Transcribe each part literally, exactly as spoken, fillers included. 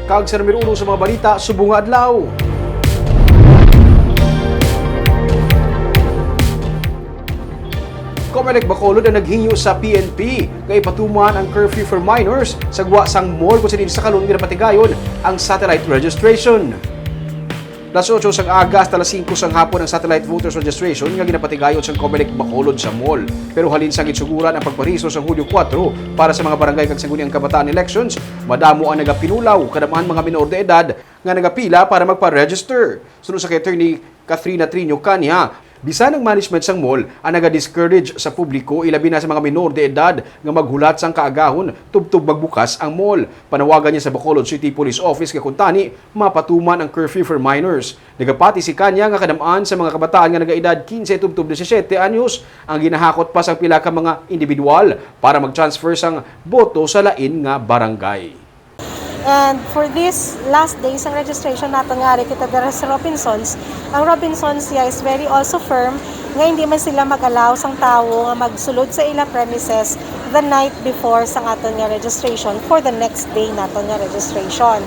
Kag sa numero uno sa mga balita subong nga adlaw. Comelec Bacolod ang naghingyo sa P N P nga ipatuman ang curfew for minors sa gwa sang mall kung sa diin sa karon ginapatigayon ang satellite registration. Las ocho sang aga hasta las singko sang hapon ang satellite voters registration nga ginapatigayon sang Comelec Bacolod sa mall. Pero halin sang ginsuguran ang pagparehistro sa Hulyo kuwatro para sa mga barangay kag sangguniang kabataan elections, madamo ang nagapinulaw, kadam-an mga minor de edad nga nagapila para magpa-register. Suno sa kay Attorney Katrina Triño Caña, bisan ang management sang mall ang naga-discourage sa publiko, ilabi na sa mga minor de edad, nga maghulat sang kaagahon tubtob magbukas ang mall. Panawagan niya sa Bacolod City Police Office nga kuntani mapatuman ang curfew for minors. Nagapati si Caña nga kadam-an sa mga kabataan nga nagaedad quince tubtob disisiete anyos ang ginahakot pa sang pila ka mga individual para mag-transfer sang boto sa lain nga barangay. And for this last day sang registration naton nga ari kita dira sa Robinsons, ang Robinsons, yeah, is very also firm nga hindi man sila mag-allow sang tawo nga magsulod sa ila premises the night before sang aton nga registration for the next day naton nga registration.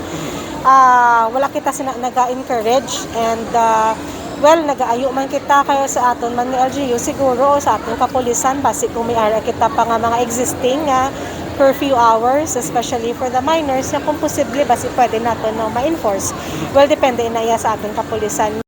Ah, wala kita sina naga-encourage and ah, well, nagaayo man kita kayo sa aton man nga L G U siguro o sa aton kapulisan basi kung may ara kita pa nga mga existing nga curfew hours, especially for the minors, nga kung posible basi pwede naton no ma-enforce. Well, depende na iya sa aton kapulisan.